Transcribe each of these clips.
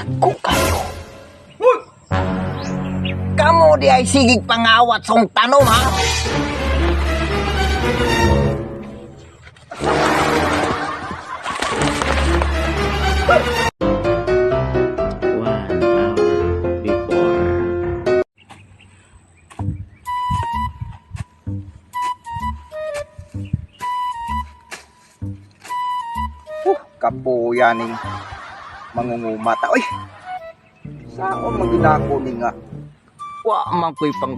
Dagko kayo. Kamo di ay sigig pangawat song tanom, ha? One hour before. Kapuya ning mangungumata. Oy! Saan magdako ni nga? Wa man ko'y pang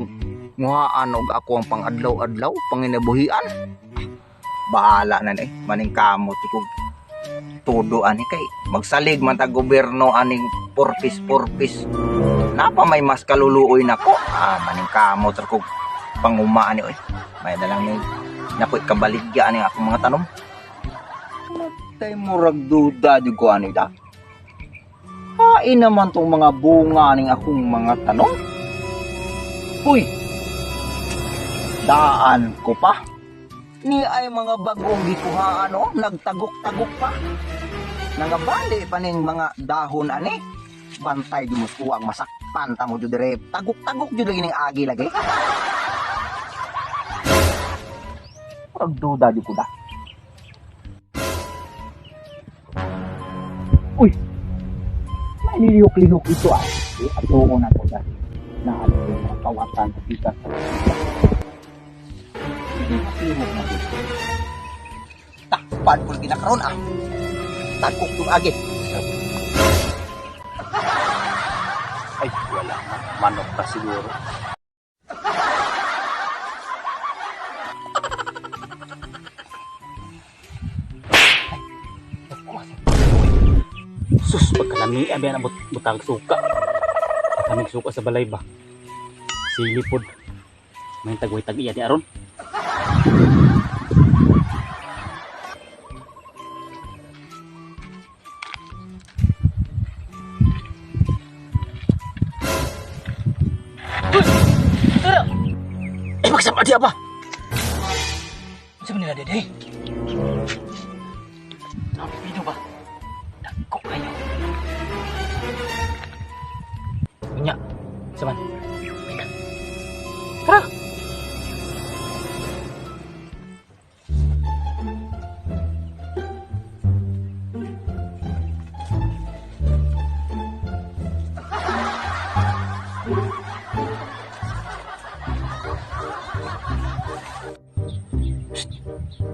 nguhaan og ako ang pangadlaw-adlaw, panginabuhian. Bahala na ni, maning kamot ko todo ani kay magsalig man ta gobyerno aning purpis-purpis. Napa may mas kaluluoy nako. Ah, maning kamot ra kog pangumaan ni oy. May na lang ni nakoy kabaligya ani akong mga tanom. Tay murag duda di ko ani da. Hain naman tong mga bunga ning akong mga tanom. Uy. Daan ko pa. Ni ay mga bagong gikuhaan oh, nagtagok-tagok pa. Nangabali pa ning mga dahon ani. Bantay di mo kuwang masakpan ta mo jud dire. Tagok-tagok jud lagi ning agi lagi. Murag duda di ko da. Uy! May nilihok-lihok ito ah. Eh, ato ko na ko dahil naano ko yung mga kawatan sa bigas sa Lihok na dito. Takpan ko ginakaroon ah. Tagok yung agi. Ay, wala na. Manok pa siguro. Sus, pagkalami, abi na butang suka. Kaming suka sa balay ba? Silipod. May tagway tag iya di aron. Eh, magsama di apa? Sa nila dede? Ang pipino ba? Dagko kayo. Unya, saman. Teka. Tara!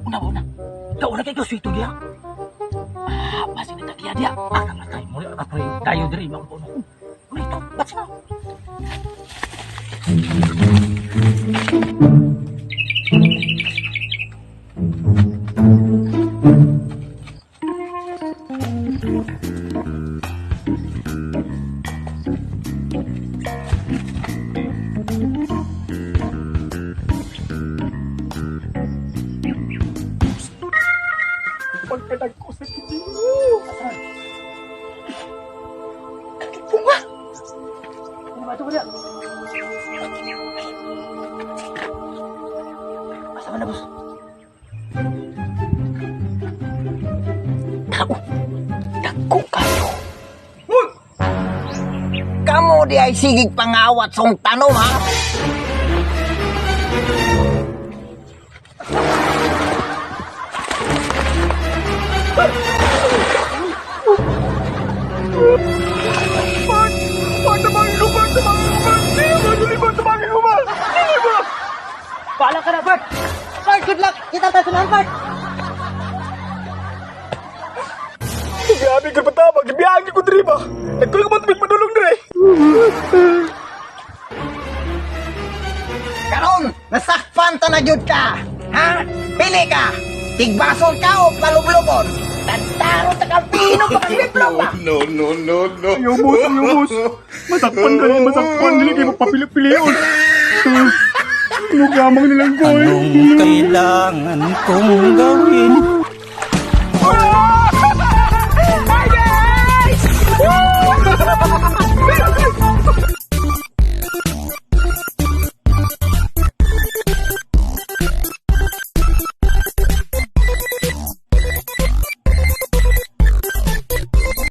Una ba una? Daw na kay sweet dia. Ah, basi na tagiya dia. Ah, kamatay mo ako tayo diri mga puno. Ano ito? Ba't sino? Pagkadag ko sa Ginoo. Bunga! Ano ba ito ba Asa man na, boss? Tao! Dagko kayo! Kamo di ay sigig pangawat song tanom ha. Bart! Bart, tabangin ko! Bart, tabangin ko! Bart! Dili ba? Dili ba? Tabangin ko ba? Dili ba? Paalam ka na, Bart! Bart, good luck! Kita tayo sa Bart! Grabe ka patabang! Gibiyaan ko diri ba? Nagkulang mo tubig padulong diri! Karon, nasakpan ta na jud ka. Ha? Pili ka. Tigbason ka o palublubon. Tantaro ta kang pino pa kang biplong ba? No, no, no, no. Ayaw boss, ayaw boss. Masakpan ka masakpan. Dili kayo magpapili-pilion. Nugamang nilang ko eh. Anong kailangan kong gawin